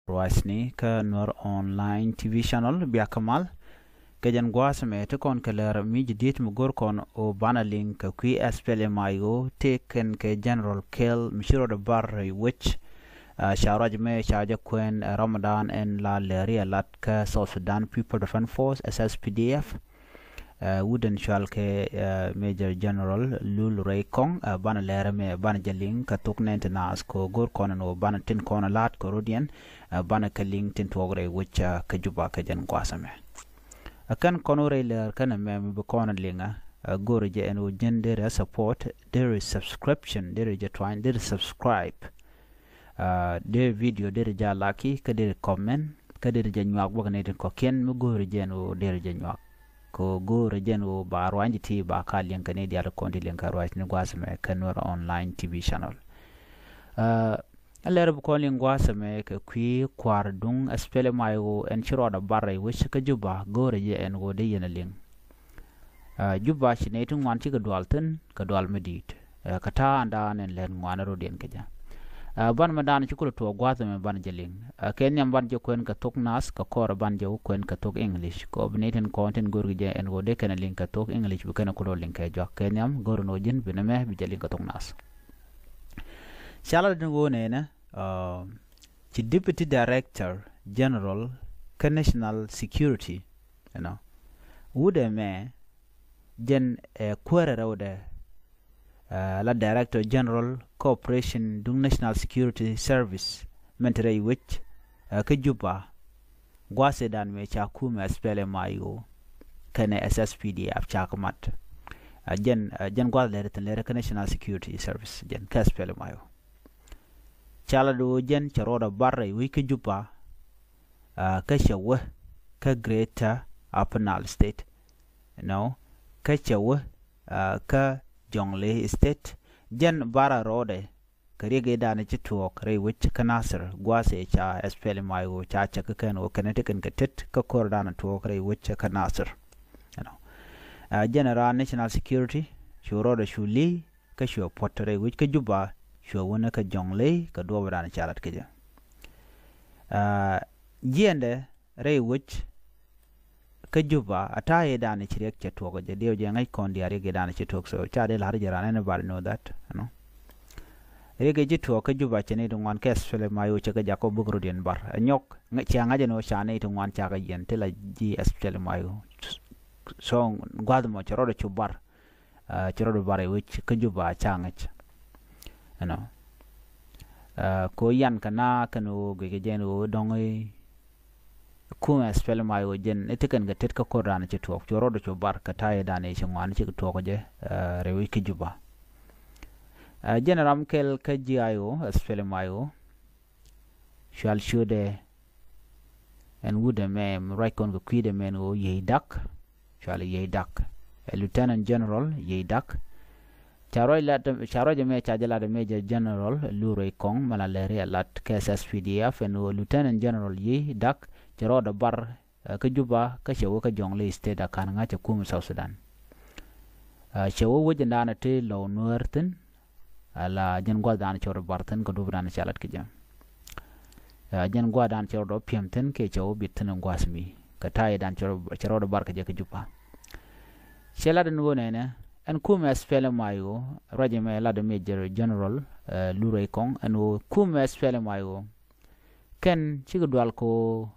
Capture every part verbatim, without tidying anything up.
Ruacni kä Nuer Online T V channel, bia kä mal. Kɛ jɛn gua̱a̱th mɛ ti kɔn kɛ lɛr mi ji̱ diet mi go̱r kɔn ɔ banɛ liŋ kɛ kui̱ S P L M I O tëë kɛn kɛ General Kiir mi ci rɔɔdɛ bar rɛy wec. Ca ruac mɛ ca jɛ kuɛn Ramadan ɛn la lɛri a lat kä South Sudan People Defense Force, S S P D F. Wut ɛn cual kɛ Major General Lul Rɛy Kɔŋ, banɛ lɛr mɛ banɛ jɛ liŋ kɛ thok nɛn ti naath kɛ go̱r kɔn ɛn ɔ banɛ tin kɔn ɛ la̱t kɛ rɔdiɛn, banɛ kɛ liŋ tin tuɔɔk rɛy wec kä Juba kɛ jɛn gua̱a̱th mɛ. Ɛ kɛn kɔn wä rɛy lɛr kɛn ɛmɛ mi bi kɔn liŋä, ɛ go̱rɛ jɛ ɛn ɣöö ji̱n derɛ support, derɛ subscription, derɛ jɛ twany, derɛ subscribe. Ɛ derɛ video derɛ jɛ alaki, kä derɛ comment, kä derɛ jɛ nyuak bäkɛ nɛy tin kɔ̱kiɛn mi go̱rɛ jɛ ɛn ɣöö derɛ jɛ nyuak. Kɛ ɣöö go̱rɛ jɛ ɛn ɣöö ba ruany ti ba ka liŋ kɛ nɛy diaal kɔn ti liŋ kɛ ruac ni gua̱a̱th mɛ kɛ Nuer Online T V channel. Ɛ Ɛ lɛr bi kɔn liŋ gua̱a̱th ɛmɛ kɛ kui̱ kua̱r duŋ S P L M I O ɛn ci rɔɔdɛ bar rɛy wec kä Juba, go̱o̱rɛ jɛ ɛn ɣöö dee yɛn ɛ liŋ. Ɛ Juba ci nɛy ti ŋuan cikɛ dual thi̱n kɛ dual mi di̱i̱t. Ɛ kɛ ta̱a̱ ɛn da̱a̱n ɛn lɛt ŋuan rɔdiɛn kɛ jɛ. Ɛ ban mɛ da̱a̱n ci kulɛ tuɔɔk gua̱a̱th ɛmɛ ban jɛ liŋ. Ɛ kɛ nhiam ban jɛ kuɛn kɛ thok nath kɛ kɔrɛ ban jɛ wä kuɛn kɛ thok English. Kɛ ɣöö bi nɛy tin kɔn tin go̱o̱rkɛ jɛ ɛn ɣöö dee kɛn ɛ liŋ kɛ thok English bi kɛn ɛ kulɛ liŋ kɛ juak. Kɛ nhiam go̱o̱rɛ ni ɣöö ji̱n bi nɛmɛ bi jɛ liŋ kɛ thok nath. Ca lat ni ɣöö nɛnɛ, ɛ, ci Deputy Director General kä National Security, you know, wut ɛmɛ jɛn ɛ kuäärɛ rɛwdɛ, ɛ, la Director General kä operation duŋ National Security Service mɛn te rɛy wec, ɛ, kä Juba, gua̱a̱th ëëdan mëë ca kumɛ S P L M I O kɛnɛ S S P D F ca kɛ mat. Ɛ, jɛn, ɛ, jɛn gua̱a̱th lɛr thi̱n lɛr kä National Security Service jɛn kä S P L M I O. Ca lat ɣöö jɛn cɛ rɔɔdɛ bar rɛy wec kä Juba, ɛ, kä cɛ wä kä Greater Upper Nile State, you know, kä cɛ wä, ɛ, kä Jonglei State. Jɛn barɛ rɔɔdɛ kɛ riɛk ëëdan ci tuɔɔk rɛy wec kä Nasir, gua̱a̱th ëë ca S P L M I O ca cɛ kä kɛn ɣöö kɛn ti kɛn kɛ tet kä ko̱r dan tuɔɔk rɛy wec kä Nasir. You know. Ɛ, jɛn raan National Security cu rɔɔdɛ cu li̱i̱ kä cuɛ puɔ̱t rɛy wec kä Juba, cuɛ wänä kä Jonglei kɛ duɔɔp dan ca lat kä jɛ. Ɛ, jiɛndɛ rɛy wec kä Juba a ta̱a̱ ëëdan ci riɛk cɛ tuɔɔk jɛ, diɛw jɛ ŋäc kɔn diaal riɛk ëëdan ci tuɔɔk, so ca dee la̱r jɛ raan, anybody know that, you know. Riɛk ëë ci tuɔɔk kä Juba cɛ nɛy ti ŋuan kɛ S P L M I O cɛ kɛ jak kɔ bäk rɔdiɛn bar. Ɛ nyɔk, ŋäc, cia ŋa̱c ɛn ɣöö ca nɛy ti ŋuan ca kɛ yiɛn ti la ji̱ S P L M I O. So gua̱a̱th mɔ cɛ rɔɔdɛ cu bar, ɛ, cɛ rɔɔdɛ bar rɛy wec kä Juba ca ŋäc. You know. Ɛ, ko yan kɛ na kɛn ɣöö guic kɛ jɛn ɣöö dɔ̱ŋ i̱ kumɛ S P L M I O jɛn i̱ ti kɛn kɛ tet kä ko̱r dan ci tuɔɔk, cu rɔɔdɛ cu bar kɛ ta̱a̱ ëëdan i̱ ci ŋuan cikɛ tuɔɔk jɛ, ɛ, rɛy wec kä Juba. Ɛ, jɛn ram kɛl kä G I O S P L M I O, cual ciötdɛ ɛn wut ɛmɛ ruac kɔn kɛ kui̱dɛ mɛn ɣöö Yiëë Dak, cual Yiëë Dak. Ɛ Lieutenant General Yiëë Dak. Ca ruac lat, ca ruac ɛmɛ ca jɛ lat ɛ Major General Lul Rɛy Kɔŋ mɛ la lɛri ɛ lat kɛ S S P D F ɛn ɣöö Lieutenant General Yiëë Dak cɛ rɔɔdɛ bar, ɛ, kä Juba kä cɛ wä kä Jonglei State a ka̱n ŋa̱c ɛ kumɛ South Sudan. Ɛ, cɛ wä wec ɛn daanɛ ti Lɔw Nuäär thi̱n, ala jɛn gua̱th dan cɛ rɔɔdɛ bar thi̱n kɛ duɔ̱p dan ca lat kä jɛ. Ɛ, jɛn gua̱th dan cɛ rɔɔdɛ piɛm thi̱n kɛ cɛ wä bit thi̱n ɛn gua̱th mi kɛ ta̱a̱ ëëdan cɛ rɔɔdɛ bar kɛ jɛ kä Juba. Cɛ lat ɛn ɣöö nɛnɛ ɛn kumɛ S P L M I O, ruac ɛmɛ lat ɛ Major General, ɛ, Lul Rɛy Kɔŋ ɛn ɣöö kumɛ S P L M I O kɛn cikɛ dual kɛ ɣöö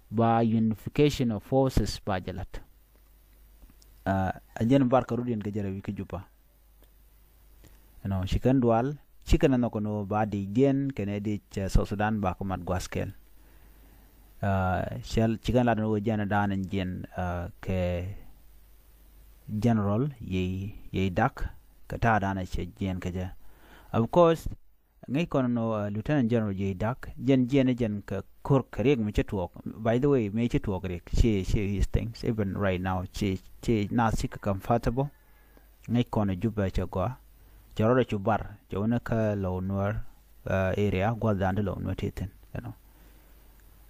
ba unification of forces ba jɛ lat. Ɛ, ɛ jɛn bar kɛ rɔdiɛn kɛ jɛ rɛy wec kä Juba. You know, ci kɛn dual, ci kɛn ɛ nhɔk ɛn ɣöö ba dicdiɛn kɛnɛ dic, ɛ, South Sudan ba kɛ mat gua̱th kɛl. Ɛ, cɛl, ci kɛn lat ɛn ɣöö jɛn ɛ da̱a̱n ɛn jiɛn, ɛ, kɛ General Yiëë, Yiëë Dak, kɛ ta̱a̱ da̱a̱n ɛ cɛ jiɛn kɛ jɛ. Of course, ŋäc kɔn nɔ, ɛ, Lieutenant General Yiëë Dak, jɛn jiɛn ɛ jɛn kɛ ko̱r kɛ riɛk mi ci tuɔɔk. By the way, mi ci tuɔɔk riɛk, ci, ci his things, even right now, ci, ci naath cikɛ comfortable. Ŋäc kɔn ɛ Juba cɛ gɔaa, cɛ rɔɔdɛ cu bar, cɛ wä ni kä Lɔw Nuäär, ɛ, area, gua̱th dan ti Lɔw Nuäär ti thi̱n, you know.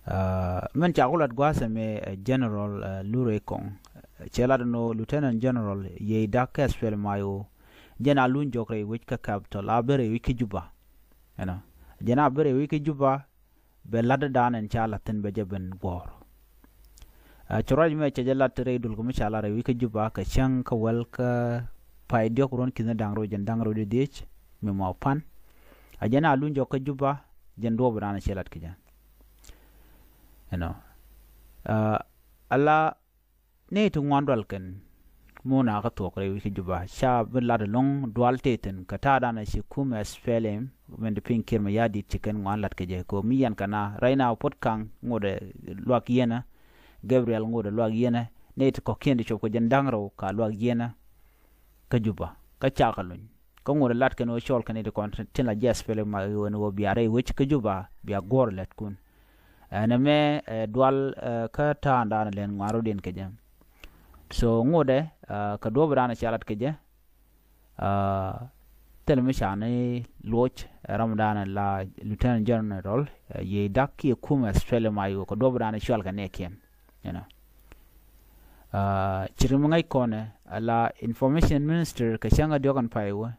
Ɛ, min ca ku lat gua̱a̱th ɛmɛ, ɛ, General, ɛ, Lul Rɛy Kɔŋ, ɛ, cɛ lat nɔ Lieutenant General Yiëë Dak kɛ S P L M I O, jɛn a luny jɔk rɛy wec kä capital, a ben rɛy wec kä Juba. You know, jɛn a ben rɛy wec kä Juba, bɛ la̱t dan ɛn ca la̱t thi̱n bɛ jɛ ben guɔ̱ɔ̱r. Ɛ, ci ruac mɛ cɛ jɛ lat rɛy duël kɛ mi ca lat rɛy wi̱c kä Juba kɛ cäŋ kä wäl kä pay diɔ̱k ruɔ̱n ki̱n da̱ŋ rɛw jɛn da̱ŋ rɛw di dhiec mi mɔ pan. A jɛn a luny jɔk kä Juba jɛn duɔ̱ɔ̱p dan cɛ lat kɛ jɛ. You know. Ɛ, ala ni ti ŋuan dual kɛn mun a kä thuɔk rɛy wi̱c kä Juba ca bi lat ɛlɔ̱ŋ dual tëë thi̱n kɛ ta̱a̱ dan a ci kum ɛ S P L M min di piny Kiir Mayardit ci kɛn ŋuan lat kɛ jɛ kɛ mi yɛn kɛ na rɛy na puɔt kaŋ ŋot ɛ luak yienä. Gabriel ŋot ɛ luak yienä ni ti kɔ̱kiɛn di cop kɛ jɛn da̱ŋ rɛw ka luak yienä. Kä Juba kä cakɛ luny kä ŋot ɛ lat kɛn ɣöö cɔl kɛn i̱ ti kɔn tin la jiath pɛl ma ɣöö ni ɣöö bia rɛy wec kä Juba bia guɔ̱r lɛtkun. Ɛn ɛmɛ ɛ dual ɛ kä ta̱a̱ŋdan lɛn ŋuan rɔ̱diɛn kɛ jɛ. So ŋot ɛ ɛ kɛ duɔ̱ɔ̱p dan cia lat kɛ jɛ. Ɛ thil mi ca ni luɔc ɛ ram dan la Lieutenant General ɛ yiey dak kiɛ kum ɛ Australia ma ɣöö kɛ duɔ̱ɔ̱p dan cual kɛ nɛɛkiɛn. You know. Ɛ ci ri mi ŋäc kɔnɛ ala information minister kɛ cäŋ a diɔ̱k ɛn pay wä.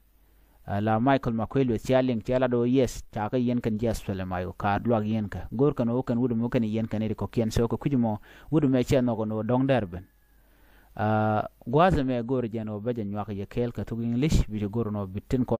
Ɛ la Michael Makuei Lueth cia liŋ cia lat ɣöö yes ca kɛ yien kɛn jiath pɛl ɛ ma ɣöö ka luak yien kɛ go̱o̱r kɛn ɣöö kɛn wut ɛmɔ kɛn yien kɛn i̱ ti kɔ̱kiɛn so kɛ kui̱c ɛmɔ wut ɛmɛ cɛ nhɔk ɛn ɣöö dɔ̱ŋ dɛr ben. Ɛ gua̱a̱th ɛmɛ go̱o̱r jɛn ɣöö bä jɛ nyuak yɛ kɛɛl kɛ thok English bi cɛ go̱o̱r ɛn ɣöö bi tin kɔn